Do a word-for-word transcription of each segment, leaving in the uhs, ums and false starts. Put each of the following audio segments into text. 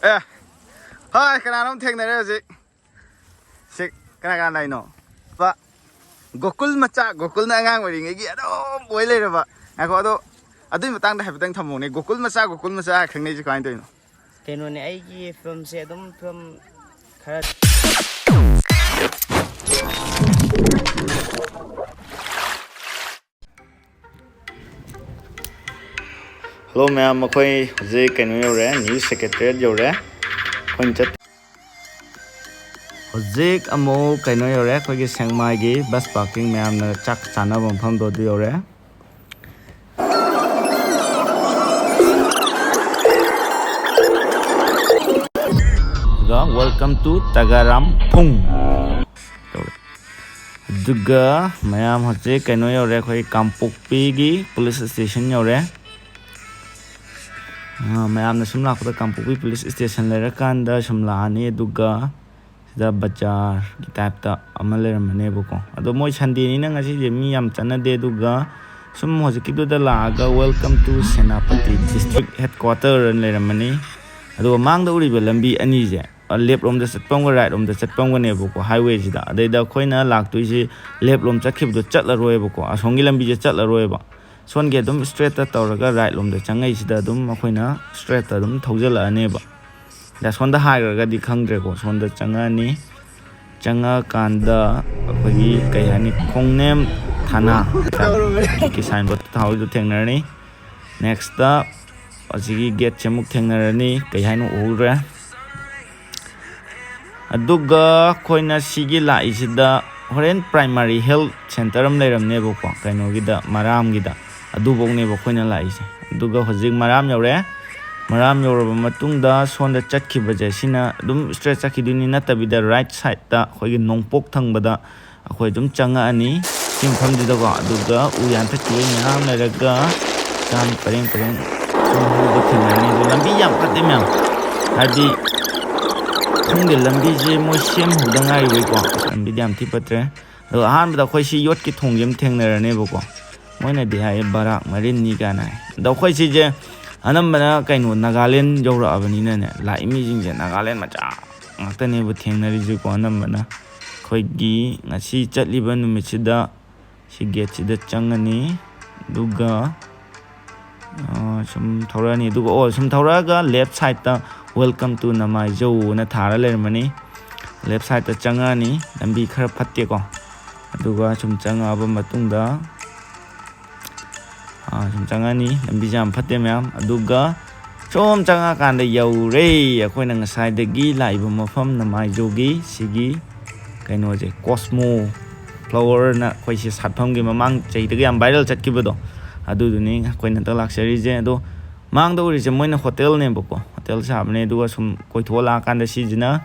ꯑꯦ, ꯍꯣꯏ, ꯀꯅꯥꯅꯣꯝ ꯊꯦꯡꯅꯔꯦ ꯍꯧꯖꯤꯛ꯫ ꯁꯤ ꯀꯅꯥ ꯀꯅꯥ ꯂꯥꯛꯏꯅꯣ? ꯄ-, ꯒꯣꯀꯨꯜ ꯃꯆꯥ, ꯒꯣꯀꯨꯜꯅ ꯑꯉꯥꯡ ꯑꯣꯏꯔꯤꯉꯩꯒꯤ ꯑꯗꯨꯝ ꯑꯣꯏ ꯂꯩꯔꯕ꯫ ꯉꯥꯏꯈꯣ, ꯑꯗꯣ ꯑꯗꯨꯏ ꯃꯇꯥꯡꯗ ꯍꯥꯏꯐꯦꯠꯇꯪ ꯊꯝꯃꯣꯅꯦ꯫ ꯒꯣꯀꯨꯜ ꯃꯆꯥ, ꯒꯣꯀꯨꯜ ꯃꯆꯥ ꯈꯪꯅꯩꯁꯦ ꯀꯃꯥꯏꯅ ꯇꯧꯔꯤꯅꯣ? ꯀꯩꯅꯣꯅꯦ, ꯑꯩꯒꯤ ꯐꯤꯂꯝꯁꯦ ꯑꯗꯨꯝ ꯐꯤꯂꯝ ꯈꯔ ꯍꯜꯂꯣ ꯃꯌꯥꯝ, ꯑꯩꯈꯣꯏ ꯍꯧꯖꯤꯛ ꯀꯩꯅꯣ ꯌꯧꯔꯦ, ꯅ꯭ꯌꯨ ꯁꯦꯀ꯭ꯔꯦꯇꯔꯤꯌꯦꯠ ꯌꯧꯔꯦ꯫ ꯑꯩꯈꯣꯏꯅ ꯆꯠ-, ꯍꯧꯖꯤꯛ ꯑꯃꯨꯛ ꯀꯩꯅꯣ ꯌꯧꯔꯦ, ꯑꯩꯈꯣꯏꯒꯤ ꯁꯦꯛꯃꯥꯏꯒꯤ ꯕꯁ ꯄꯥꯔꯀꯤꯡ, ꯃꯌꯥꯝꯅ ꯆꯥꯛ ꯆꯥꯅꯕ ꯃꯐꯝꯗꯣ ꯑꯗꯨ ꯌꯧꯔꯦ꯫ ꯑꯗꯨꯒ welcome to ꯇꯒꯥꯔꯥꯝ ꯐꯨꯡ꯫ ꯑꯗꯨꯒ ꯃꯌꯥꯝ ꯍꯧꯖꯤꯛ ꯀꯩꯅꯣ ꯌꯧꯔꯦ, ꯑꯩꯈꯣꯏ ꯀꯥꯡꯄꯣꯛꯄꯤꯒꯤ ꯄꯨꯂꯤꯁ ꯁ꯭ꯇꯦꯁꯟ ꯌꯧꯔꯦ꯫ ꯑ, ꯃꯌꯥꯝꯅ ꯁꯨꯝ ꯂꯥꯛꯄꯗ ꯀꯥꯡꯄꯣꯛꯄꯤ ꯄꯨꯂꯤꯁ ꯁ꯭ꯇꯦꯁꯟ ꯂꯩꯔꯀꯥꯟꯗ ꯁꯨꯝ ꯂꯥꯛꯑꯅꯤ, ꯑꯗꯨꯒ ꯁꯤꯗ ꯕꯖꯥꯔꯒꯤ ꯇꯥꯏꯞꯇ ꯑꯃ ꯂꯩꯔꯝꯃꯅꯦꯕꯀꯣ꯫ ꯑꯗꯣ ꯃꯣꯏ ꯁꯟꯗꯦꯅꯤꯅ ꯉꯁꯤꯁꯦ ꯃꯤ ꯌꯥꯝ ꯆꯠꯅꯗꯦ, ꯑꯗꯨꯒ ꯁꯨꯝ ꯍꯧꯖꯤꯛꯀꯤꯗꯨꯗ ꯂꯥꯛꯑꯒ welcome to Senapati district headquarter ꯑꯅ ꯂꯩꯔꯝꯃꯅꯤ꯫ ꯑꯗꯨꯒ ꯃꯥꯡꯗ ꯎꯔꯤꯕ ꯂꯝꯕꯤ ꯑꯅꯤꯁꯦ, ꯑ, left ꯂꯣꯝꯗ ꯆꯠꯄ ꯑꯃꯒ right ꯂꯣꯝꯗ ꯆꯠꯄ ꯑꯃꯒꯅꯦꯕꯀꯣ, highwayꯁꯤꯗ꯫ ꯑꯗꯩꯗ ꯑꯩꯈꯣꯏꯅ ꯂꯥꯛꯇꯣꯏꯁꯤ left ꯂꯣꯝ ꯆꯠꯈꯤꯕꯗꯣ ꯆꯠꯂꯔꯣꯏꯕꯀꯣ, ꯑꯁꯣꯝꯒꯤ ꯂꯝꯕꯤꯁꯦ ꯆꯠꯂꯔꯣꯏꯕ꯫ ꯁꯣꯝꯒꯤ ꯑꯗꯨꯝ straightꯇ ꯇꯧꯔꯒ right ꯂꯣꯝꯗ ꯆꯪꯉꯛꯏꯁꯤꯗ ꯑꯗꯨꯝ ꯑꯩꯈꯣꯏꯅ straightꯇ ꯑꯗꯨꯝ ꯊꯧꯖꯤꯜꯂꯛꯑꯅꯦꯕ꯫ ꯑꯗ ꯁꯣꯝꯗ ꯍꯥꯏꯈ꯭ꯔꯒꯗꯤ ꯈꯪꯗ꯭ꯔꯦꯀꯣ, ꯁꯣꯝꯗ ꯆꯪꯉꯛꯑꯅꯤ꯫ ꯆꯪꯉꯛꯑꯀꯥꯟꯗ ꯑꯩꯈꯣꯏꯒꯤ ꯀꯩ ꯍꯥꯏꯅꯤ, ꯈꯣꯡꯅꯦꯝ ꯊꯥꯅ ꯍꯥꯏꯇꯥꯔꯦ, ꯍꯧꯖꯤꯛꯀꯤ signboard ꯊꯥꯍꯧꯔꯤꯗꯣ ꯊꯦꯡꯅꯔꯅꯤ꯫ Nextꯇ ꯑꯁꯤꯒꯤ gateꯁꯦ ꯑꯃꯨꯛ ꯊꯦꯡꯅꯔꯅꯤ, ꯀꯩ ꯍꯥꯏꯅꯣ ꯎꯍꯧꯗ꯭ꯔꯦ꯫ ꯑꯗꯨꯒ ꯑꯩꯈꯣꯏꯅ ꯁꯤꯒꯤ ꯂꯥꯛꯏꯁꯤꯗ ꯍꯣꯔꯦꯟ primary health centre ꯑꯃ ꯂꯩꯔꯝꯅꯦꯕꯀꯣ, ꯀꯩꯅꯣꯒꯤꯗ, ꯃꯔꯥꯝꯒꯤꯗ, ꯑꯗꯨꯐꯧꯅꯦꯕ ꯑꯩꯈꯣꯏꯅ ꯂꯥꯛꯏꯁꯦ꯫ ꯑꯗꯨꯒ ꯍꯧꯖꯤꯛ ꯃꯔꯥꯝ ꯌꯧꯔꯦ꯫ ꯃꯔꯥꯝ ꯌꯧꯔꯕ ꯃꯇꯨꯡꯗ ꯁꯣꯝꯗ ꯆꯠꯈꯤꯕꯁꯦ, ꯁꯤꯅ ꯑꯗꯨꯝ straight ꯆꯠꯈꯤꯗꯣꯏꯅꯤ, ꯅꯠꯇꯕꯤꯗ right sideꯇ ꯑꯩꯈꯣꯏꯒꯤ ꯅꯣꯡꯄꯣꯛ ꯊꯪꯕꯗ ꯑꯩꯈꯣꯏ ꯑꯗꯨꯝ ꯆꯪꯉꯛꯑꯅꯤ ꯁꯤ ꯃꯐꯝꯁꯤꯗꯀꯣ꯫ ꯑꯗꯨꯒ ꯎ ꯌꯥꯟꯊꯠꯈꯤꯕ ꯃꯌꯥꯝ ꯂꯩꯔꯒ ꯆꯥꯝ ꯄꯔꯦꯡ ꯄꯔꯦꯡ ꯁꯨꯝ ꯍꯧꯕ ꯊꯦꯡꯅꯔꯅꯤ꯫ ꯑꯗꯣ ꯂꯝꯕꯤ ꯌꯥꯝ ꯐꯠꯇꯦ ꯃꯌꯥꯝ, ꯍꯥꯏꯗꯤ ꯈꯪꯗꯦ, ꯂꯝꯕꯤꯁꯦ ꯃꯣꯏ ꯁꯦꯝꯍꯧꯗ ꯉꯥꯏꯔꯤꯕꯩꯀꯣ, ꯂꯝꯕꯤꯗꯤ ꯌꯥꯝ ꯊꯤ ꯐꯠꯇ꯭ꯔꯦ꯫ ꯑꯗꯣ ꯑꯍꯥꯟꯕꯗ ꯑꯩꯈꯣꯏ ꯁꯤ ꯌꯣꯠꯀꯤ ꯊꯣꯡꯁꯦ ꯑꯃ ꯊꯦꯡꯅꯔꯅꯦꯕꯀꯣ꯫ ꯃꯣꯏꯅꯗꯤ ꯍꯥꯏꯌꯦ ꯕꯔꯥꯛ ꯃꯔꯤꯟꯅꯤ ꯀꯥꯏꯅ ꯍꯥꯏ꯫ ꯑꯗꯣ ꯑꯩꯈꯣꯏ ꯁꯤꯁꯦ ꯑꯅꯝꯕꯅ ꯀꯩꯅꯣ, ꯅꯥꯒꯥꯂꯦꯟ ꯌꯧꯔꯛꯑꯕꯅꯤꯅꯅꯦ, ꯂꯥꯛꯏ ꯃꯤꯁꯤꯡꯁꯦ ꯅꯥꯒꯥꯂꯦꯟ ꯃꯆꯥ ꯉꯥꯛꯇꯅꯦꯕ ꯊꯦꯡꯅꯔꯤꯁꯦꯀꯣ꯫ ꯑꯅꯝꯕꯅ ꯑꯩꯈꯣꯏꯒꯤ ꯉꯁꯤ ꯆꯠꯂꯤꯕ ꯅꯨꯃꯤꯠꯁꯤꯗ ꯁꯤ ꯒꯦꯠꯁꯤꯗ ꯆꯪꯉꯅꯤ, ꯑꯗꯨꯒ ꯑꯥ, ꯁꯨꯝ ꯊꯧꯔꯛꯑꯅꯤ꯫ ꯑꯗꯨꯒ, ꯑꯣ, ꯁꯨꯝ ꯊꯧꯔꯛꯑꯒ left sideꯇ "Welcome to ꯅꯃꯥꯏꯖꯧ" ꯑꯅ ꯊꯥꯔ ꯂꯩꯔꯝꯃꯅꯤ꯫ Left sideꯇ ꯆꯪꯉꯛꯑꯅꯤ, ꯂꯝꯕꯤ ꯈꯔ ꯐꯠꯇꯦꯀꯣ꯫ ꯑꯗꯨꯒ ꯁꯨꯝ ꯆꯪꯉꯛꯑꯕ ꯃꯇꯨꯡꯗ, ꯑꯥ, ꯁꯨꯝ ꯆꯪꯉꯛꯑꯅꯤ, ꯂꯝꯕꯤꯁꯦ ꯌꯥꯝ ꯐꯠꯇꯦ ꯃꯌꯥꯝ꯫ ꯑꯗꯨꯒ ꯁꯨꯝ ꯆꯪꯉꯛꯑꯀꯥꯟꯗ ꯌꯧꯔꯦ ꯑꯩꯈꯣꯏꯅ ꯉꯁꯥꯏꯗꯒꯤ ꯂꯥꯛꯏꯕ ꯃꯐꯝ, ꯅꯃꯥꯏꯖꯧꯒꯤ ꯁꯤꯒꯤ ꯀꯩꯅꯣꯁꯦ, ꯀꯣꯁꯃꯣ ꯐ꯭ꯂꯥꯋꯔꯅ ꯑꯩꯈꯣꯏꯁꯦ ꯁꯥꯠꯐꯝꯒꯤ, ꯃꯃꯥꯡ ꯆꯍꯤꯗꯒ ꯌꯥꯝ viral ꯆꯠꯈꯤꯕꯗꯣ, ꯑꯗꯨꯗꯨꯅꯤ ꯑꯩꯈꯣꯏꯅ ꯍꯟꯗꯛ ꯂꯥꯛꯆꯔꯤꯁꯦ꯫ ꯑꯗꯣ ꯃꯥꯡꯗ ꯎꯔꯤꯁꯦ ꯃꯣꯏꯅ ꯍꯣꯇꯦꯜꯅꯦꯕꯀꯣ, ꯍꯣꯇꯦꯜ ꯁꯥꯕꯅꯦ꯫ ꯑꯗꯨꯒ ꯁꯨꯝ ꯀꯣꯏꯊꯣꯛꯑ ꯂꯥꯛꯑꯀꯥꯟꯗ ꯁꯤꯁꯤꯅ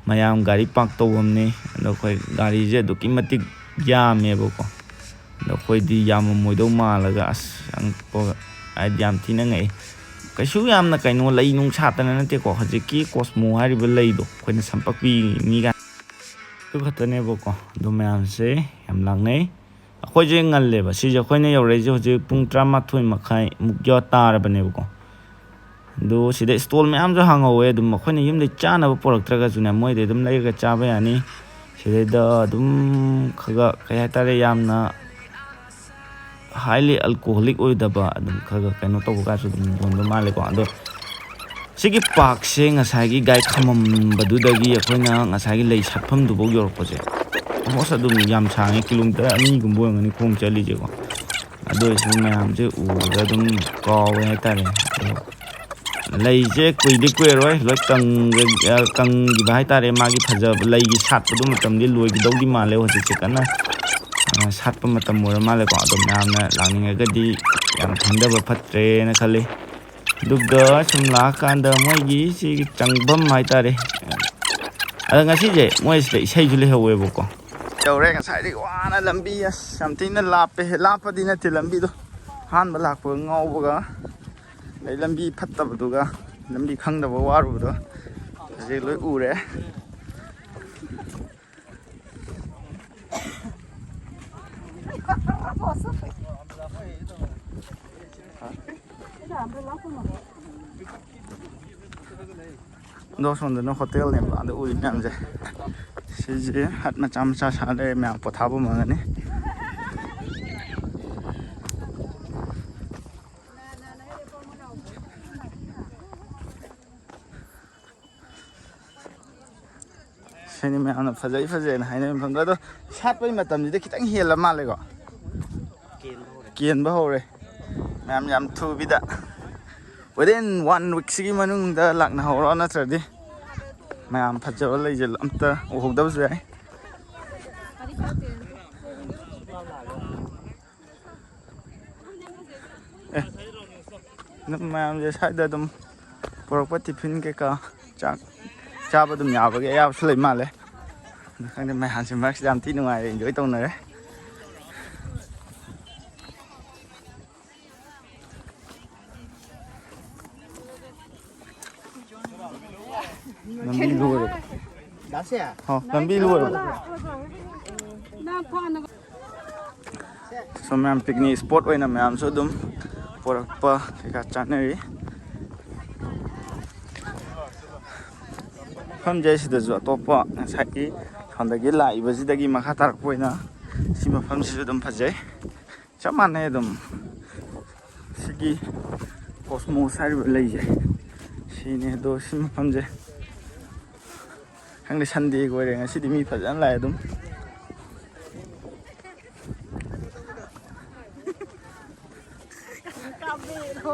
ꯃꯌꯥꯝ ꯒꯥꯔꯤ ꯄꯥꯔꯛ ꯇꯧꯐꯝꯅꯦ꯫ ꯑꯗꯣ ꯑꯩꯈꯣꯏ ꯒꯥꯔꯤꯁꯦ ꯑꯗꯨꯛꯀꯤ ꯃꯇꯤꯛ ꯌꯥꯝꯃꯦꯕꯀꯣ꯫ ꯑꯗꯣ ꯑꯩꯈꯣꯏꯗꯤ ꯌꯥꯝꯃꯝꯃꯣꯏꯗꯧ ꯃꯥꯜꯂꯒ, ꯑꯁ, ꯑꯉꯛꯄ ꯍꯥꯏꯗꯤ ꯌꯥꯝ ꯊꯤꯅ ꯉꯛꯑꯦ꯫ ꯀꯩꯁꯨ ꯌꯥꯝꯅ ꯀꯩꯅꯣ, ꯂꯩ ꯅꯨꯡ ꯁꯥꯠꯇꯅ ꯅꯠꯇꯦꯀꯣ, ꯍꯧꯖꯤꯛꯀꯤ ꯀꯣꯁꯃꯣ ꯍꯥꯏꯔꯤꯕ ꯂꯩꯗꯣ, ꯑꯩꯈꯣꯏꯅ ꯁꯝꯄꯛꯄꯤ ꯃꯤꯒ ꯑꯗꯨ ꯈꯛꯇꯅꯦꯕꯀꯣ꯫ ꯑꯗꯨ ꯃꯌꯥꯝꯁꯦ ꯌꯥꯝ ꯂꯥꯛꯅꯩ꯫ ꯑꯩꯈꯣꯏꯁꯦ ꯉꯜꯂꯦꯕ꯫ ꯁꯤꯁꯦ ꯑꯩꯈꯣꯏꯅ ꯌꯧꯔꯛꯏꯁꯦ ꯍꯧꯖꯤꯛ ꯄꯨꯡ ꯇꯔꯥꯃꯥꯊꯣꯏ ꯃꯈꯥꯏꯃꯨꯛ ꯌꯧ ꯇꯥꯔꯕꯅꯦꯕꯀꯣ꯫ ꯑꯗꯣ ꯁꯤꯗ stall ꯃꯌꯥꯝꯁꯨ ꯍꯥꯡꯍꯧꯋꯦ꯫ ꯑꯗꯨꯝ ꯑꯩꯈꯣꯏꯅ ꯌꯨꯝꯗꯩ ꯆꯥꯅꯕ ꯄꯨꯔꯛꯇ꯭ꯔꯒꯁꯨꯅꯦ, ꯃꯣꯏꯗꯩ ꯑꯗꯨꯝ ꯂꯩꯔꯒ ꯆꯥꯕ ꯌꯥꯅꯤ꯫ ꯁꯤꯗꯩꯗ ꯑꯗꯨꯝ ꯈꯔ ꯈꯔ, ꯀꯩ ꯍꯥꯏꯇꯥꯔꯦ, ꯌꯥꯝꯅ highly alcoholic ꯑꯣꯏꯗꯕ, ꯑꯗꯨꯝ ꯈꯔ ꯈꯔ ꯀꯩꯅꯣ ꯇꯧꯕ ꯀꯥꯁꯨ ꯑꯗꯨꯝ ꯌꯣꯟꯕ ꯃꯥꯜꯂꯦꯀꯣ꯫ ꯑꯗꯣ ꯁꯤꯒꯤ ꯄꯥꯔꯛꯁꯦ ꯉꯁꯥꯏꯒꯤ ꯒꯥꯔꯤ ꯈꯥꯝꯃꯝꯕꯗꯨꯗꯒꯤ ꯑꯩꯈꯣꯏꯅ ꯉꯁꯥꯏꯒꯤ ꯂꯩ ꯁꯥꯠꯐꯝꯗꯨꯐꯥꯎ ꯌꯧꯔꯛꯄꯁꯦ, almost ꯑꯗꯨꯝ ꯌꯥꯝ ꯁꯥꯡꯉꯦ, ꯀꯤꯂꯣꯃꯤꯇꯔ ꯑꯅꯤꯒꯨꯝꯕ ꯑꯣꯏꯔꯝꯒꯅꯤ ꯈꯣꯡ ꯆꯠꯂꯤꯁꯦꯀꯣ꯫ ꯑꯗꯨ ꯑꯣꯏꯔꯁꯨ ꯃꯌꯥꯝꯁꯦ ꯎꯕꯗ ꯑꯗꯨꯝ ꯀꯥꯎꯋꯦ ꯍꯥꯏꯇꯥꯔꯦ꯫ ꯑꯗꯣ ꯂꯩꯁꯦ ꯀꯨꯏꯗꯤ ꯀꯨꯏꯔꯔꯣꯏ, ꯂꯣꯏ ꯀꯪꯒ-, ꯑ, ꯀꯪꯈꯤꯕ ꯍꯥꯏꯇꯥꯔꯦ꯫ ꯃꯥꯒꯤ ꯐꯖꯕ, ꯂꯩꯒꯤ ꯁꯥꯠꯄꯗꯣ ꯃꯇꯝꯗꯤ ꯂꯣꯏꯒꯗꯧꯗꯤ ꯃꯥꯜꯂꯦ꯫ ꯍꯧꯖꯤꯛꯁꯦ ꯀꯟꯅ, ꯑ, ꯁꯥꯠꯄ ꯃꯇꯝ ꯑꯣꯏꯔ ꯃꯥꯜꯂꯦꯀꯣ꯫ ꯑꯗꯣ ꯃꯌꯥꯝꯅ ꯂꯥꯛꯅꯤꯡꯉꯒꯗꯤ ꯌꯥꯝ ꯊꯦꯡꯊꯕ ꯐꯠꯇ꯭ꯔꯦꯅ ꯈꯜꯂꯤ꯫ ꯑꯗꯨꯒ ꯁꯨꯝ ꯂꯥꯛꯑꯀꯥꯟꯗ ꯃꯣꯏꯒꯤ ꯁꯤꯒꯤ ꯆꯪꯐꯝ ꯍꯥꯏꯇꯥꯔꯦ꯫ ꯑꯗ ꯉꯁꯤꯁꯦ ꯃꯣꯏ ꯁꯤꯗ ꯏꯁꯩꯁꯨ ꯂꯩꯍꯧꯋꯦꯕꯀꯣ꯫ ꯌꯧꯔꯦ꯫ ꯉꯁꯥꯏꯗꯒꯤ ꯋꯥꯅ ꯂꯝꯕꯤ, ꯑꯁ, ꯌꯥꯝ ꯊꯤꯅ ꯂꯥꯞꯄꯦ꯫ ꯂꯥꯞꯄꯗꯤ ꯅꯠꯇꯦ ꯂꯝꯕꯤꯗꯣ, ꯑꯍꯥꯟꯕ ꯂꯥꯛꯄꯒ ꯉꯥꯎꯕꯒ, ꯑꯗꯩ ꯂꯝꯕꯤ ꯐꯠꯇꯕꯗꯨꯒ, ꯂꯝꯕꯤ ꯈꯪꯗꯕ ꯋꯥꯔꯨꯕꯗꯣ ꯍꯧꯖꯤꯛ ꯂꯣꯏ ꯎꯔꯦ꯫ ꯑꯗꯣ ꯁꯣꯝꯗꯅ ꯍꯣꯇꯦꯜꯅꯦꯕ, ꯑꯗ ꯎꯔꯤ ꯃꯌꯥꯝꯁꯦ꯫ ꯁꯤꯁꯦ ꯍꯠ ꯃꯆꯥ ꯃꯆꯥ ꯁꯥ ꯂꯩꯔꯦ, ꯃꯌꯥꯝ ꯄꯣꯊꯥꯐꯝ ꯑꯣꯏꯔꯅꯤ꯫ ꯁꯤꯅꯤ ꯃꯌꯥꯝꯅ ꯐꯖꯩ ꯐꯖꯩꯅ ꯍꯥꯏꯅꯕ ꯃꯐꯝꯗꯣ꯫ ꯑꯗꯣ ꯁꯥꯠꯄꯒꯤ ꯃꯇꯝꯁꯤꯗꯤ ꯈꯤꯇꯪ ꯍꯦꯜꯂ ꯃꯥꯜꯂꯦꯀꯣ꯫ ꯀꯦꯟꯕ ꯍꯧꯔꯦ꯫ ꯃꯌꯥꯝ ꯌꯥꯝ ꯊꯨꯕꯤꯗ꯫ Within one weekꯁꯤꯒꯤ ꯃꯅꯨꯡꯗ ꯂꯥꯛꯅꯍꯧꯔꯣ, ꯅꯠꯇ꯭ꯔꯗꯤ ꯃꯌꯥꯝ ꯐꯖꯕ ꯂꯩꯁꯦ ꯑꯝꯇ ꯎꯍꯧꯗꯕꯁꯨ ꯌꯥꯏ꯫ ꯑꯦ, ꯑꯗꯨꯝ ꯃꯌꯥꯝꯁꯦ ꯁ꯭ꯋꯥꯏꯗ ꯑꯗꯨꯝ ꯄꯨꯔꯛꯄ ꯇꯤꯐꯤꯟ ꯀꯩꯀꯥ, ꯆꯥꯛ ꯆꯥꯕ ꯑꯗꯨꯝ ꯌꯥꯕꯒꯤ ꯑꯌꯥꯕꯁꯨ ꯂꯩ ꯃꯥꯜꯂꯦ꯫ ꯑꯗꯨ ꯈꯪꯗꯦ, ꯃꯌꯥꯝꯁꯦ ꯃꯔꯛꯁꯤꯗ ꯌꯥꯝ ꯊꯤ ꯅꯨꯡꯉꯥꯏꯔꯦ, ꯏꯟꯖꯣꯏ ꯇꯧꯅꯔꯦ꯫ ꯂꯝꯕꯤ ꯂꯣꯏꯔꯕ? ꯍꯥꯎ, ꯂꯝꯕꯤ ꯂꯣꯏꯔꯕ? ꯁꯣꯝ ꯃꯌꯥꯝ ꯄꯤꯛꯅꯤꯛ ꯏꯁꯄꯣꯠ ꯑꯣꯏꯅ ꯃꯌꯥꯝꯁꯨ ꯑꯗꯨꯝ ꯄꯣꯔꯛꯄ ꯀꯩꯀꯥ ꯆꯥꯅꯔꯤ꯫ ꯃꯐꯝꯁꯦ ꯁꯤꯗꯁꯨ ꯑꯇꯣꯞꯄ ꯉꯁꯥꯏꯒꯤ ꯁꯣꯝꯗꯒꯤ ꯂꯥꯛꯏꯕꯁꯤꯗꯒꯤ ꯃꯈꯥ ꯇꯥꯔꯛꯄ ꯑꯣꯏꯅ ꯁꯤ ꯃꯐꯝꯁꯤꯁꯨ ꯑꯗꯨꯝ ꯐꯖꯩ꯫ ꯆꯞ ꯃꯥꯟꯅꯩ ꯑꯗꯨꯝ꯫ ꯁꯤꯒꯤ ꯀꯣꯁꯃꯣꯁ ꯍꯥꯏꯔꯤꯕ ꯂꯩꯁꯦ ꯁꯤꯅꯦ꯫ ꯑꯗꯣ ꯁꯤ ꯃꯐꯝꯁꯦ ꯈꯪꯗꯦ, ꯁꯟꯗꯦꯒ ꯑꯣꯏꯔꯦ, ꯉꯁꯤꯗꯤ ꯃꯤ ꯐꯖꯅ ꯂꯥꯛꯑꯦ ꯑꯗꯨꯝ꯫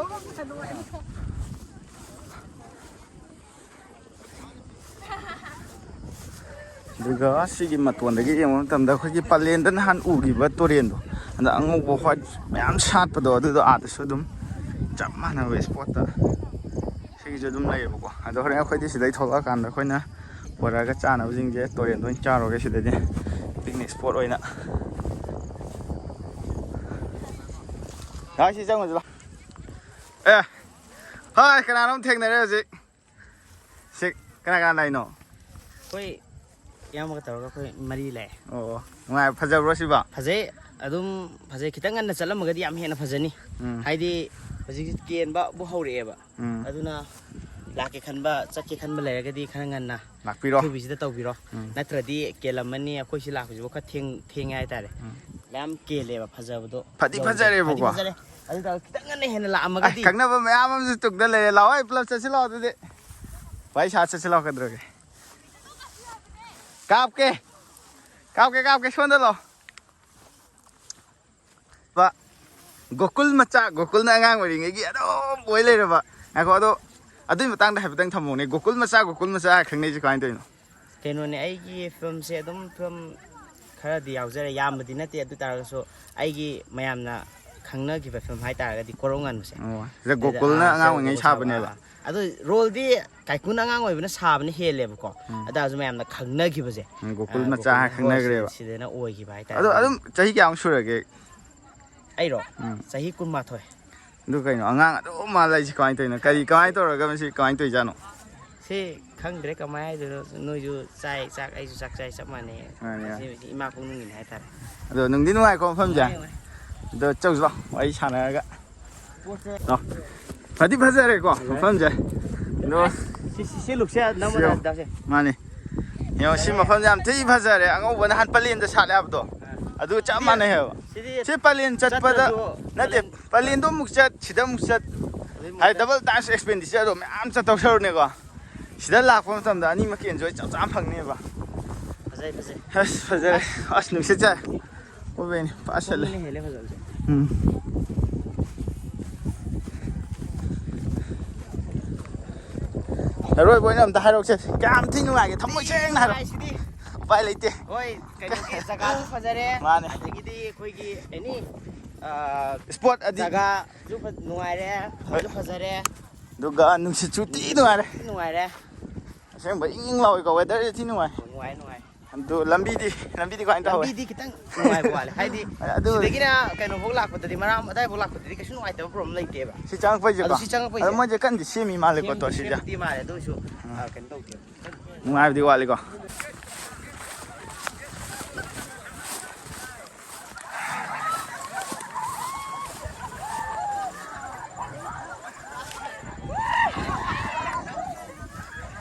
ꯑꯗꯨꯒ ꯁꯤꯒꯤ ꯃꯇꯣꯟꯗꯒꯤ ꯌꯦꯡꯕ ꯃꯇꯝꯗ ꯑꯩꯈꯣꯏꯒꯤ ꯄꯂꯦꯟꯗ ꯅꯍꯥꯟ ꯎꯈꯤꯕ ꯇꯨꯔꯦꯟꯗꯣ, ꯑꯗ ꯑꯉꯧꯕ ꯋꯥꯏꯠ ꯃꯌꯥꯝ ꯁꯥꯠꯄꯗꯣ, ꯑꯗꯨꯗꯣ ꯑꯥꯗꯁꯨ ꯑꯗꯨꯝ ꯆꯞ ꯃꯥꯟꯅꯕ ꯏꯁꯄꯣꯠꯇ ꯁꯤꯒꯤꯁꯨ ꯑꯗꯨꯝ ꯂꯩꯌꯦꯕꯀꯣ꯫ ꯑꯗꯣ ꯍꯣꯔꯦꯟ ꯑꯩꯈꯣꯏꯗꯤ ꯁꯤꯗꯩ ꯊꯣꯛꯂꯛꯑꯀꯥꯟꯗ ꯑꯩꯈꯣꯏꯅ ꯄꯨꯔꯛꯑꯒ ꯆꯥꯅꯕꯁꯤꯡꯁꯦ ꯇꯨꯔꯦꯟꯗ ꯑꯣꯏꯅ ꯆꯥꯔꯨꯔꯒꯦ ꯁꯤꯗꯗꯤ, ꯄꯤꯛꯅꯤꯛ ꯏꯁꯄꯣꯠ ꯑꯣꯏꯅ꯫ ꯁꯤ ꯆꯪꯉꯨꯁꯤ ꯂꯥꯎ꯫ ꯑꯦ, ꯍꯣꯏ, ꯀꯅꯥꯅꯣꯝ ꯊꯦꯡꯅꯔꯦ ꯍꯧꯖꯤꯛ꯫ ꯁꯤ ꯀꯅꯥ ꯀꯅꯥ ꯂꯥꯛꯏꯅꯣ? ꯑꯩꯈꯣꯏ ꯏꯌꯥꯝꯕꯒ ꯇꯧꯔꯒ ꯑꯩꯈꯣꯏ ꯃꯔꯤ ꯂꯥꯛꯑꯦ꯫ ꯑꯣ, ꯅꯨꯡꯉꯥꯏ, ꯐꯖꯕ꯭ꯔꯣ ꯁꯤꯕꯣ? ꯐꯖꯩ, ꯑꯗꯨꯝ ꯐꯖꯩ꯫ ꯈꯤꯇꯪ ꯉꯟꯅ ꯆꯠꯂꯝꯃꯒꯗꯤ ꯌꯥꯝ ꯍꯦꯟꯅ ꯐꯖꯅꯤ꯫ ꯎꯝ꯫ ꯍꯥꯏꯗꯤ ꯍꯧꯖꯤꯛꯁꯤ ꯀꯦꯟꯕꯕꯨ ꯍꯧꯔꯛꯑꯦꯕ꯫ ꯎꯝ꯫ ꯑꯗꯨꯅ ꯂꯥꯛꯀꯦ ꯈꯟꯕ, ꯆꯠꯀꯦ ꯈꯟꯕ ꯂꯩꯔꯒꯗꯤ ꯈꯔ ꯉꯟꯅ ꯂꯥꯛꯄꯤꯔꯣ꯫ ꯑꯊꯨꯕꯤꯁꯤꯗ ꯇꯧꯕꯤꯔꯣ꯫ ꯎꯝ꯫ ꯅꯠꯇ꯭ꯔꯗꯤ ꯀꯦꯜꯂꯝꯃꯅꯤ, ꯑꯩꯈꯣꯏ ꯁꯤ ꯂꯥꯛꯄꯁꯤꯕꯨ ꯈꯔ ꯊꯦꯡ-, ꯊꯦꯡꯉꯦ ꯍꯥꯏꯇꯥꯔꯦ꯫ ꯎꯝ꯫ ꯃꯌꯥꯝ ꯀꯦꯜꯂꯦꯕ ꯐꯖꯕꯗꯣ꯫ ꯐꯗꯤ ꯌꯧꯗꯦ꯫ ꯐꯖꯔꯦꯕꯀꯣ꯫ ꯐꯗꯤ ꯐꯖꯔꯦ꯫ ꯑꯗꯨ ꯇꯧꯔꯒ ꯈꯤꯇꯪ ꯉꯟꯅ ꯍꯦꯟꯅ ꯑꯦ, ꯂꯥꯛꯑꯝꯃꯒꯗꯤ꯫ ꯈꯪꯅꯕ ꯃꯌꯥꯝ ꯑꯃꯁꯨ ꯇꯨꯡꯗ ꯂꯩꯔꯦ꯫ ꯂꯥꯛꯑꯣ, ꯑꯩ ꯄꯨꯂꯞ ꯆꯠꯁꯤ ꯂꯥꯛꯑꯣ ꯑꯗꯨꯗꯤ꯫ ꯋꯥꯔꯤ ꯁꯥ ꯆꯠꯁꯤ ꯂꯥꯛꯑꯣ, ꯀꯩꯗꯧꯔꯒꯦ? ꯀꯥꯞꯀꯦ꯫ ꯀꯥꯞꯀꯦ, ꯀꯥꯞꯀꯦ, ꯁꯣꯝꯗ ꯂꯥꯛꯑꯣ꯫ ꯕ, ꯒꯣꯀꯨꯜ ꯃꯆꯥ, ꯒꯣꯀꯨꯜꯅ ꯑꯉꯥꯡ ꯑꯣꯏꯔꯤꯉꯩꯒꯤ ꯑꯗꯨꯝ ꯑꯣꯏ ꯂꯩꯔꯕ꯫ ꯉꯥꯏꯈꯣ, ꯑꯗꯣ ꯑꯗꯨꯏ ꯃꯇꯥꯡꯗ ꯍꯥꯏꯐꯦꯠꯇꯪ ꯊꯝꯃꯣꯅꯦ꯫ ꯒꯣꯀꯨꯜ ꯃꯆꯥ, ꯒꯣꯀꯨꯜ ꯃꯆꯥ ꯍꯥꯏ ꯈꯪꯅꯩꯁꯦ ꯀꯃꯥꯏꯅ ꯇꯧꯔꯤꯅꯣ? ꯀꯩꯅꯣꯅꯦ, ꯑꯩꯒꯤ ꯐꯤꯂꯝꯁꯦ ꯑꯗꯨꯝ ꯐꯤꯂꯝ ꯈꯔꯗꯤ ꯌꯥꯎꯖꯔꯦ, ꯌꯥꯝꯕꯗꯤ ꯅꯠꯇꯦ꯫ ꯑꯗꯨ ꯇꯥꯔꯒꯁꯨ ꯑꯩꯒꯤ ꯃꯌꯥꯝꯅ ꯈꯪꯅꯈꯤꯕ ꯐꯤꯂꯝ ꯍꯥꯏꯇꯥꯔꯒꯗꯤ ꯀꯣꯔꯧ ꯉꯥꯟꯕꯁꯦ꯫ ꯑꯣ, ꯁꯤꯗ ꯑꯗꯨꯗ, ꯒꯣꯀꯨꯜꯅ ꯑꯥ, ꯑꯉꯥꯡ ꯁꯤꯗ ꯑꯣꯏꯔꯤꯉꯩ ꯒꯣꯀꯨꯜ ꯁꯥꯕ, ꯁꯥꯕꯅꯦꯕ꯫ ꯑꯥ꯫ ꯑꯗꯣ ꯔꯣꯜꯗꯤ ꯀꯥꯏꯀꯨꯅ ꯑꯉꯥꯡ ꯑꯣꯏꯕꯅ ꯁꯥꯕꯅ ꯍꯦꯜꯂꯦꯕꯀꯣ꯫ ꯎꯝ꯫ ꯑꯗꯨ ꯇꯥꯔꯁꯨ ꯃꯌꯥꯝꯅ ꯈꯪꯅꯈꯤꯕꯁꯦ꯫ ꯎꯝ, ꯒꯣꯀꯨꯜ ꯑꯥ, ꯃꯆꯥ ꯒꯣꯀꯨꯜ ꯍꯥꯏ ꯍꯣꯏ, ꯈꯪꯅꯈ꯭ꯔꯦꯕ꯫ ꯁꯤꯗꯅ ꯑꯣꯏꯈꯤꯕ ꯍꯥꯏꯇꯥꯔꯦ꯫ ꯑꯗꯣ ꯑꯗꯨꯝ ꯆꯍꯤ ꯀꯌꯥꯃꯨꯛ ꯁꯨꯔꯒꯦ? ꯑꯩꯔꯣ? ꯎꯝ꯫ ꯆꯍꯤ ꯀꯨꯟꯃꯥꯊꯣꯏ꯫ ꯑꯗꯨ ꯀꯩꯅꯣ, ꯑꯉꯥꯡ ꯑꯗꯨꯝ ꯃꯥꯜꯂ ꯂꯩꯁꯤ ꯀꯃꯥꯏꯅ ꯇꯧꯔꯤꯅꯣ? ꯀꯔꯤ, ꯀꯃꯥꯏꯅ ꯇꯧꯔꯒ ꯃꯁꯤ ꯀꯃꯥꯏꯅ ꯇꯧꯔꯤꯖꯥꯠꯅꯣ? ꯁꯤ ꯈꯪꯗ꯭ꯔꯦ ꯀꯃꯥꯏꯅ ꯍꯥꯏꯗꯣꯏꯅꯣ, ꯅꯣꯏꯁꯨ ꯆꯥꯏ ꯆꯥꯛ, ꯑꯩꯁꯨ ꯆꯥꯛ ꯆꯥꯏ, ꯆꯞ ꯃꯥꯟꯅꯩ꯫ ꯃꯥꯅꯦ, ꯃꯥꯅꯦ꯫ ꯁꯤ ꯏꯃꯥ ꯄꯣꯛꯅꯨꯡꯒꯤꯅꯤ ꯍꯥꯏꯇꯥꯔꯦ꯫ ꯑꯗꯣ ꯅꯨꯡꯗꯤ ꯅꯨꯡꯉꯥꯏꯀꯣ ꯃꯐꯝꯁꯦ? ꯅꯨꯡꯉꯥꯏ, ꯅꯨꯡꯉꯥꯏ꯫ ꯑꯗꯣ ꯆꯧꯁꯤ ꯂꯥꯎ, ꯋꯥꯔꯤ ꯁꯥꯟꯅꯔꯒ꯫ ꯂꯥꯎ꯫ ꯐꯗꯤ ꯐꯖꯔꯦꯀꯣ ꯃꯐꯝꯁꯦ꯫ ꯑꯗꯣ ꯁꯤ, ꯁꯤ, ꯁꯤ ꯂꯨꯛꯁꯦ ꯁꯤ ꯅꯝꯃꯗ ꯌꯦꯡꯉꯣ꯫ ꯗꯥꯁꯦ꯫ ꯃꯥꯅꯦ꯫ ꯌꯦꯡꯉꯣ, ꯁꯤ ꯐꯖꯔꯦ꯫ ꯃꯐꯝꯁꯦ ꯌꯥꯝ ꯊꯤ ꯐꯖꯔꯦ꯫ ꯑꯉꯧꯕ ꯅꯍꯥꯟ ꯄꯂꯦꯟꯗ ꯁꯥꯠꯂꯦ ꯍꯥꯏꯕꯗꯣ꯫ ꯑꯥ꯫ ꯑꯗꯨ ꯆꯞ ꯁꯤꯗꯤ, ꯃꯥꯟꯅꯩ ꯍꯥꯏꯕ꯫ ꯁꯤꯗꯤ ꯁꯤ ꯄꯂꯦꯟ ꯆꯠꯄꯗ ꯆꯠꯇ꯭ꯔꯁꯨ ꯅꯠꯇꯦ, ꯄꯂꯦꯟ ꯄꯂꯦꯟꯗꯣ ꯑꯃꯨꯛ ꯆꯠ, ꯁꯤꯗ ꯑꯃꯨꯛ ꯆꯠ꯫ ꯑꯗꯨꯏ ꯍꯥꯏ, ꯃꯍꯨꯠꯇ double time expenditure ꯗꯣ ꯃꯌꯥꯝ ꯆꯠꯇꯧ ꯁꯔꯨꯛꯅꯦꯀꯣ꯫ ꯁꯤꯗ ꯂꯥꯛꯄ ꯃꯇꯝꯗ ꯑꯅꯤꯃꯛꯀꯤ enjoy ꯆꯞ ꯆꯥꯅ ꯐꯪꯅꯦꯕ꯫ ꯐꯖꯩ, ꯐꯖꯩ꯫ ꯑꯁ, ꯐꯖꯔꯦ꯫ ꯑꯁ, ꯅꯨꯡꯁꯤꯠꯁꯦ꯫ ꯑꯣꯏꯕꯩꯅꯦ, ꯐꯖꯁꯜꯂꯦ꯫ ꯁꯣꯝꯗꯅ ꯍꯦꯜꯂꯦ ꯐꯖꯕꯁꯦ꯫ ꯑꯔꯣꯏꯕ ꯑꯣꯏꯅ ꯑꯝꯇ ꯍꯥꯏꯔꯛꯁꯦ꯫ ꯀꯌꯥꯝ ꯊꯤ ꯅꯨꯡꯉꯥꯏꯒꯦ? ꯊꯃꯣꯏ ꯁꯦꯡꯅ ꯍꯥꯏꯔꯣ꯫ ꯅꯨꯡꯉꯥꯏꯁꯤꯗꯤ꯫ ꯎꯄꯥꯏ ꯂꯩꯇꯦ꯫ ꯍꯣꯏ, ꯀꯩꯅꯣꯒꯤ ꯖꯒꯥꯁꯨ ꯐꯖꯔꯦ꯫ ꯃꯥꯅꯦ꯫ ꯑꯗꯒꯤꯗꯤ ꯑꯩꯈꯣꯏꯒꯤ ꯑꯦꯅꯤ, ꯑ, spot ꯑꯗꯤ ꯖꯒꯥꯁꯨ ꯐ-, ꯅꯨꯡꯉꯥꯏꯔꯦ, ꯍꯣꯏ꯫ ꯐꯖꯁꯨ ꯐꯖꯔꯦ꯫ ꯑꯗꯨꯒ ꯅꯨꯡꯁꯤꯠꯁꯨ ꯊꯤ ꯅꯨꯡꯉꯥꯏꯔꯦ꯫ ꯊꯤ ꯅꯨꯡꯉꯥꯏꯔꯦ꯫ ꯑꯁꯦꯡꯕ ꯏꯪ ꯏꯪ ꯂꯥꯎꯏꯀꯣ, weather ꯁꯦ ꯊꯤ ꯅꯨꯡꯉꯥꯏ꯫ ꯅꯨꯡꯉꯥꯏ, ꯅꯨꯡꯉꯥꯏ꯫ ꯑꯗꯨ ꯂꯝꯕꯤꯗꯤ, ꯂꯝꯕꯤꯗꯤ ꯀꯃꯥꯏꯅ ꯇꯧꯍꯧꯋꯤ? ꯂꯝꯕꯤꯗꯤ ꯈꯤꯇꯪ ꯅꯨꯡꯉꯥꯏꯕ ꯋꯥꯠꯂꯦ꯫ ꯍꯥꯏꯗꯤ, ꯑꯗꯨ ꯁꯤꯗꯒꯤꯅ ꯀꯩꯅꯣꯐꯧ ꯂꯥꯛꯄꯗꯗꯤ, ꯃꯔꯥꯝ ꯑꯗꯥꯏꯐꯥꯎ ꯂꯥꯛꯄꯗꯗꯤ ꯀꯩꯁꯨ ꯅꯨꯡꯉꯥꯏꯇꯕ problem ꯂꯩꯇꯦꯕ꯫ ꯁꯤ ꯆꯪꯉꯛꯄꯩꯁꯦꯀꯣ? ꯑꯗꯨ ꯁꯤ ꯆꯪꯉꯛꯄꯩꯁꯦ꯫ ꯑꯗꯣ ꯃꯣꯏꯁꯦ ꯀꯟꯗꯤ ꯁꯦꯝꯃꯤ ꯃꯥꯜꯂꯦꯀꯣ, ꯁꯦꯝ-, ꯇꯣ ꯁꯤꯁꯦ? ꯁꯦꯝꯗꯤ ꯃꯥꯜꯂꯦ, ꯑꯗꯨ ꯑꯣꯏꯁꯨ, ꯎꯝ꯫ ꯑ, ꯀꯩꯅꯣ ꯇꯧꯗꯦꯕ꯫ ꯅꯨꯡꯉꯥꯏꯕꯗꯤ ꯋꯥꯠꯂꯤꯀꯣ?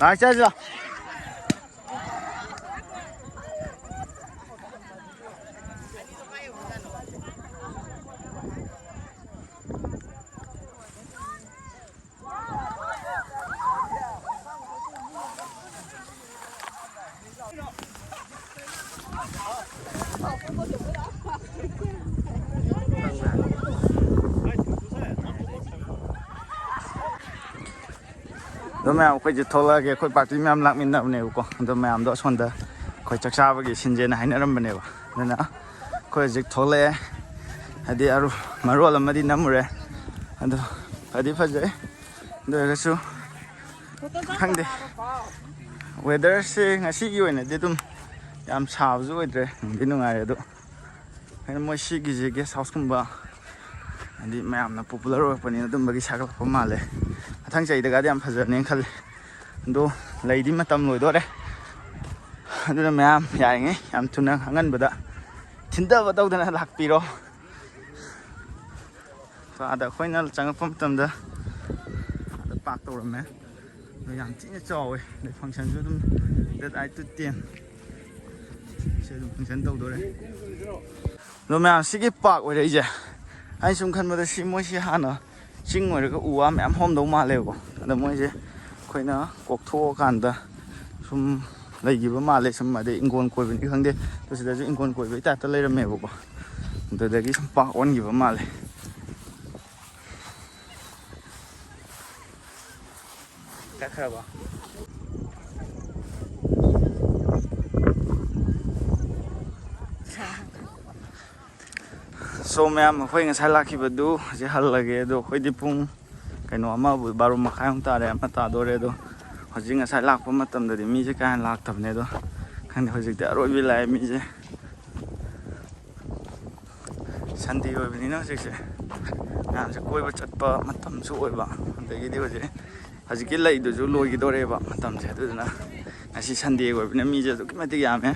ꯂꯥꯛ ꯆꯠꯂꯣ꯫ ꯑꯗꯣ ꯃꯌꯥꯝ, ꯑꯩꯈꯣꯏꯁꯦ ꯊꯣꯛꯂꯛꯑꯒꯦ꯫ ꯑꯩꯈꯣꯏ ꯄꯥꯔꯇꯤ ꯃꯌꯥꯝ ꯂꯥꯛꯃꯤꯟꯅꯕꯅꯦꯕꯀꯣ꯫ ꯑꯗꯣ ꯃꯌꯥꯝꯗꯣ ꯑꯁꯣꯝꯗ ꯑꯩꯈꯣꯏ ꯆꯥꯛ ꯆꯥꯕꯒꯤ ꯁꯤꯟꯁꯦꯅ ꯍꯥꯏꯅꯔꯝꯕꯅꯦꯕ꯫ ꯑꯗꯨꯅ ꯑꯩꯈꯣꯏ ꯍꯧꯖꯤꯛ ꯊꯣꯛꯂꯛꯑꯦ꯫ ꯍꯥꯏꯗꯤ ꯑꯔꯨ ꯃꯔꯣꯜ ꯑꯃꯗꯤ ꯅꯝꯃꯨꯔꯦ꯫ ꯑꯗꯣ ꯐꯗꯤ ꯐꯖꯩ꯫ ꯑꯗꯨ ꯑꯣꯏꯔꯒꯁꯨ ꯈꯪꯗꯦ꯫ ꯋꯦꯗꯔꯁꯦ ꯉꯁꯤꯒꯤ ꯑꯣꯏꯅꯗꯤ ꯑꯗꯨꯝ ꯌꯥꯝ ꯁꯥꯕꯁꯨ ꯑꯣꯏꯗ꯭ꯔꯦ, ꯅꯨꯡꯗꯤ ꯅꯨꯡꯉꯥꯏꯔꯦ꯫ ꯑꯗꯣ ꯀꯩꯅꯣ, ꯃꯣꯏ ꯁꯤꯒꯤꯁꯦ ꯒꯦꯁ ꯍꯥꯎꯁꯀꯨꯝꯕ, ꯍꯥꯏꯗꯤ ꯃꯌꯥꯝꯅ ꯄꯣꯄꯨꯂꯔ ꯑꯣꯏꯔꯛꯄꯅꯤꯅ ꯑꯗꯨꯝꯕꯒꯤ ꯁꯥꯒꯠꯂꯛꯄ ꯃꯥꯜꯂꯦ꯫ ꯃꯊꯪ ꯆꯍꯤꯗꯒꯗꯤ ꯌꯥꯝ ꯐꯖꯔꯅꯤꯅ ꯈꯜꯂꯦ꯫ ꯑꯗꯣ ꯂꯩꯗꯤ ꯃꯇꯝ ꯂꯣꯏꯗꯣꯔꯦ꯫ ꯑꯗꯨꯅ ꯃꯌꯥꯝ ꯌꯥꯔꯤꯉꯩ ꯌꯥꯝ ꯊꯨꯅ ꯑꯉꯟꯕꯗ ꯊꯤꯟꯊꯕ ꯇꯧꯗꯅ ꯂꯥꯛꯄꯤꯔꯣ꯫ ꯑꯗ ꯑꯩꯈꯣꯏꯅ ꯆꯪꯉꯛꯄ ꯃꯇꯝꯗ ꯑꯗ ꯄꯥꯔꯛ ꯇꯧꯔꯝꯃꯦ꯫ ꯑꯗꯣ ꯌꯥꯝ ꯊꯤꯅ ꯆꯥꯎꯋꯦ꯫ ꯑꯗꯩ ꯐꯪꯁꯟꯁꯨ ꯑꯗꯨꯝ date eight to ten ꯁꯦ ꯑꯗꯨꯝ ꯐꯪꯁꯟ ꯇꯧꯗꯣꯔꯦ꯫ ꯑꯗꯣ ꯃꯌꯥꯝ, ꯁꯤꯒꯤ ꯄꯥꯔꯛ ꯑꯣꯏꯔꯛꯏꯁꯦ, ꯑꯩꯅ ꯁꯨꯝ ꯈꯟꯕꯗ ꯁꯤ ꯃꯣꯏꯁꯤ ꯍꯥꯟꯅ ꯆꯤꯡ ꯑꯣꯏꯔꯒ ꯎ ꯋꯥ ꯃꯌꯥꯝ ꯍꯧꯔꯝꯗꯧ ꯃꯥꯜꯂꯦꯕꯀꯣ꯫ ꯑꯗ ꯃꯣꯏꯁꯦ ꯑꯩꯈꯣꯏꯅ ꯀꯣꯛꯊꯣꯛꯑꯀꯥꯟꯗ ꯁꯨꯝ ꯂꯩꯈꯤꯕ ꯃꯥꯜꯂꯦ꯫ ꯁꯨꯝ ꯑꯗꯩ ꯏꯪꯈꯣꯜ ꯀꯣꯏꯕꯅꯤ ꯈꯪꯗꯦ, ꯑꯗꯨ ꯁꯤꯗꯁꯨ ꯏꯪꯈꯣꯜ ꯀꯣꯏꯕꯒꯤ ꯇꯥꯏꯞꯇ ꯂꯩꯔꯝꯃꯦꯕꯀꯣ꯫ ꯑꯗꯨꯗꯒꯤ ꯁꯨꯝ ꯄꯥꯔꯛ ꯑꯣꯟꯈꯤꯕ ꯃꯥꯜꯂꯦ꯫ ꯀꯛꯈ꯭ꯔꯕꯣ? So ꯃꯌꯥꯝ, ꯑꯩꯈꯣꯏ ꯉꯁꯥꯏ ꯂꯥꯛꯈꯤꯕꯗꯨ ꯍꯧꯖꯤꯛ ꯍꯜꯂꯒꯦ꯫ ꯑꯗꯣ ꯑꯩꯈꯣꯏꯗꯤ ꯄꯨꯡ ꯀꯩꯅꯣ, ꯑꯃꯕꯨ, ꯕꯥꯔꯣ ꯃꯈꯥꯏꯃꯨꯛ ꯇꯥꯔꯦ, ꯑꯃ ꯇꯥꯗꯣꯔꯦ꯫ ꯑꯗꯣ ꯍꯧꯖꯤꯛ ꯉꯁꯥꯏ ꯂꯥꯛꯄ ꯃꯇꯝꯗꯗꯤ ꯃꯤꯁꯦ ꯀꯌꯥ ꯍꯦꯟꯅ ꯂꯥꯛꯇꯕꯅꯦ꯫ ꯑꯗꯣ ꯈꯪꯗꯦ, ꯍꯧꯖꯤꯛꯇꯤ ꯑꯔꯣꯏꯕꯤ ꯂꯥꯛꯑꯦ ꯃꯤꯁꯦ꯫ ꯁꯟꯗꯦ ꯑꯣꯏꯕꯅꯤꯅ ꯍꯧꯖꯤꯛꯁꯦ ꯃꯌꯥꯝꯁꯦ ꯀꯣꯏꯕ ꯆꯠꯄ ꯃꯇꯝꯁꯨ ꯑꯣꯏꯕ, ꯑꯗꯒꯤꯗꯤ ꯍꯧꯖꯤꯛ, ꯍꯧꯖꯤꯛꯀꯤ ꯂꯩꯗꯨꯁꯨ ꯂꯣꯏꯒꯗꯣꯔꯦꯕ ꯃꯇꯝꯁꯦ꯫ ꯑꯗꯨꯗꯨꯅ ꯉꯁꯤ ꯁꯟꯗꯦ ꯑꯣꯏꯕꯅꯤꯅ ꯃꯤꯁꯦ ꯑꯗꯨꯛꯀꯤ ꯃꯇꯤꯛ ꯌꯥꯝꯃꯦ꯫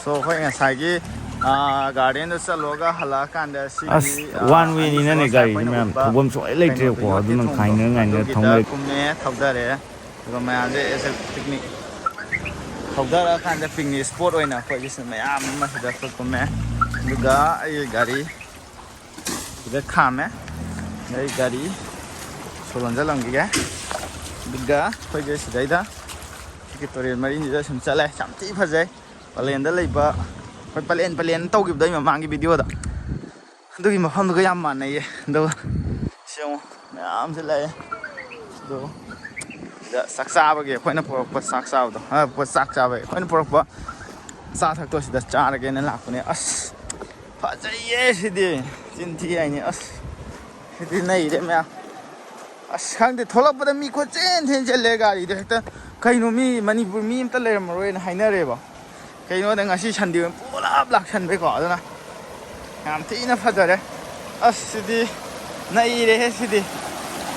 So, ꯑꯩꯈꯣꯏ ꯉꯁꯥꯏꯒꯤ ꯒꯥꯔꯗꯦꯟꯗ ꯆꯠꯂꯨꯔꯒ ꯍꯜꯂꯛꯑꯀꯥꯟꯗ ꯁꯤꯒꯤ, ꯑꯁ, ꯑꯥ, ꯋꯥꯟ ꯋꯦꯅꯤꯅꯅꯦ, ꯑꯅꯤꯁꯤ ꯒꯥꯔꯤꯁꯦ ꯑꯩꯈꯣꯏꯅ ꯃꯌꯥꯝ ꯎꯕ ꯊꯧꯐꯝ ꯁꯨꯡꯂꯩ ꯀꯩꯅꯣ, ꯂꯩꯇ꯭ꯔꯦꯕꯀꯣ꯫ ꯌꯣꯠꯀꯤ ꯑꯗꯨꯅ ꯊꯣꯡꯗꯣ, ꯉꯥꯏꯅ ꯉꯥꯏꯅ ꯑꯗꯨꯒꯤꯗ ꯊꯧꯅ ꯂꯩ꯫ ꯀꯨꯝꯃꯦ, ꯊꯧꯗꯔꯦ꯫ ꯑꯗꯨꯒ ꯃꯌꯥꯝꯁꯦ ꯑꯦꯁ ꯑꯦ ꯄꯤꯛꯅꯤꯛ ꯊꯧꯗꯔꯛꯑꯀꯥꯟꯗ ꯄꯤꯛꯅꯤꯛ ꯏꯁꯄꯣꯠ ꯑꯣꯏꯅ ꯑꯩꯈꯣꯏꯒꯤꯁꯨ ꯃꯌꯥꯝ ꯑꯃ ꯁꯤꯗ ꯑꯩꯈꯣꯏ ꯀꯨꯝꯃꯦ꯫ ꯑꯗꯨꯒ ꯑꯩꯒꯤ ꯒꯥꯔꯤ ꯁꯤꯗ ꯈꯥꯝꯃꯦ꯫ ꯑꯩ ꯒꯥꯔꯤ ꯁꯣ ꯂꯣꯟꯖꯜꯂꯝꯈꯤꯒꯦ꯫ ꯑꯗꯨꯒ ꯑꯩꯈꯣꯏꯁꯦ ꯁꯤꯗꯩꯗ ꯁꯤꯒꯤ ꯇꯨꯔꯦꯜ ꯃꯔꯤꯁꯤꯗ ꯁꯨꯝ ꯆꯠꯂꯦ꯫ ꯌꯥꯝ ꯊꯤ ꯐꯖꯩ꯫ ꯄꯂꯦꯟꯗ ꯂꯩꯕ, ꯑꯩꯈꯣꯏ ꯄꯂꯦꯟ ꯄꯂꯦꯟ ꯇꯧꯈꯤꯕꯗꯣ ꯑꯩ ꯃꯃꯥꯡꯒꯤ ꯚꯤꯗꯤꯑꯣꯗ, ꯑꯗꯨꯒꯤ ꯃꯐꯝꯗꯨꯒ ꯌꯥꯝ ꯃꯥꯟꯅꯩꯌꯦ꯫ ꯑꯗꯨꯒ ꯁꯤ ꯌꯦꯡꯉꯨ, ꯃꯌꯥꯝꯁꯦ ꯂꯥꯛꯑꯦ꯫ ꯑꯗꯣ ꯁꯤꯗ ꯆꯥꯛ ꯆꯥꯕꯒꯤ ꯑꯩꯈꯣꯏꯅ ꯄꯨꯔꯛꯄ ꯆꯥꯛ ꯆꯥꯕꯗꯣ, ꯑ, ꯆꯥꯛ ꯆꯥꯕꯒꯤ ꯑꯩꯈꯣꯏꯅ ꯄꯨꯔꯛꯄ ꯆꯥ ꯊꯛꯇꯣ ꯁꯤꯗ ꯆꯥꯔꯒꯦꯅ ꯂꯥꯛꯄꯅꯦ꯫ ꯑꯁ, ꯐꯖꯩꯌꯦ ꯁꯤꯗꯤ꯫ ꯆꯤꯟ ꯊꯤ ꯍꯥꯏꯅꯤ꯫ ꯑꯁ, ꯁꯤꯗꯤ ꯅꯩꯔꯦ ꯃꯌꯥꯝ꯫ ꯑꯁ, ꯈꯪꯗꯦ, ꯊꯣꯛꯂꯛꯄꯗ ꯃꯤ ꯈꯣꯠꯆꯦꯟ ꯊꯦꯟ ꯆꯦꯜꯂꯦ ꯒꯥꯔꯤꯗ ꯍꯦꯛꯇ꯫ ꯀꯩꯅꯣ, ꯃꯤ ꯃꯅꯤꯄꯨꯔ ꯃꯤ ꯑꯝꯇ ꯂꯩꯔꯝꯃꯔꯣꯏꯅ ꯍꯥꯏꯅꯔꯦꯕ꯫ ꯀꯩꯅꯣꯗ ꯉꯁꯤ ꯁꯟꯗꯦ ꯑꯣꯏꯅ ꯄꯨꯂꯞ ꯂꯥꯛꯁꯟꯕꯩꯀꯣ꯫ ꯑꯗꯨꯅ ꯌꯥꯝ ꯊꯤꯅ ꯐꯖꯔꯦ꯫ ꯑꯁ, ꯁꯤꯗꯤ ꯅꯩꯔꯦꯍꯦ ꯁꯤꯗꯤ꯫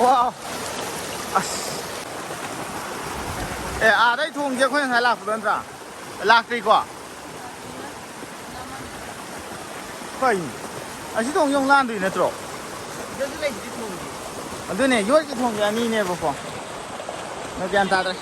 ꯋꯥꯎ! ꯑꯁ꯫ ꯑꯦ, ꯑꯥꯗꯩ ꯊꯣꯡꯁꯦ ꯑꯩꯈꯣꯏ ꯉꯁꯥꯏ ꯂꯥꯛꯄꯗꯣ ꯅꯠꯇ꯭ꯔꯥ? ꯂꯥꯛꯇ꯭ꯔꯤꯀꯣ? ꯀꯩꯅꯣ? ꯑꯁꯤ ꯊꯣꯡꯁꯦ ꯑꯃꯨꯛ ꯂꯥꯟꯗꯣꯏ ꯅꯠꯇ꯭ꯔꯣ? ꯁꯤꯗꯁꯨ ꯂꯩꯁꯤꯗꯤ ꯊꯣꯡꯁꯦ꯫ ꯑꯗꯨꯅꯦ, ꯌꯣꯠꯀꯤ ꯊꯣꯡꯁꯦ ꯑꯅꯤꯅꯦꯕꯀꯣ꯫ ꯅꯪ ꯒ꯭ꯌꯥꯟ ꯇꯥꯗ꯭ꯔꯦ꯫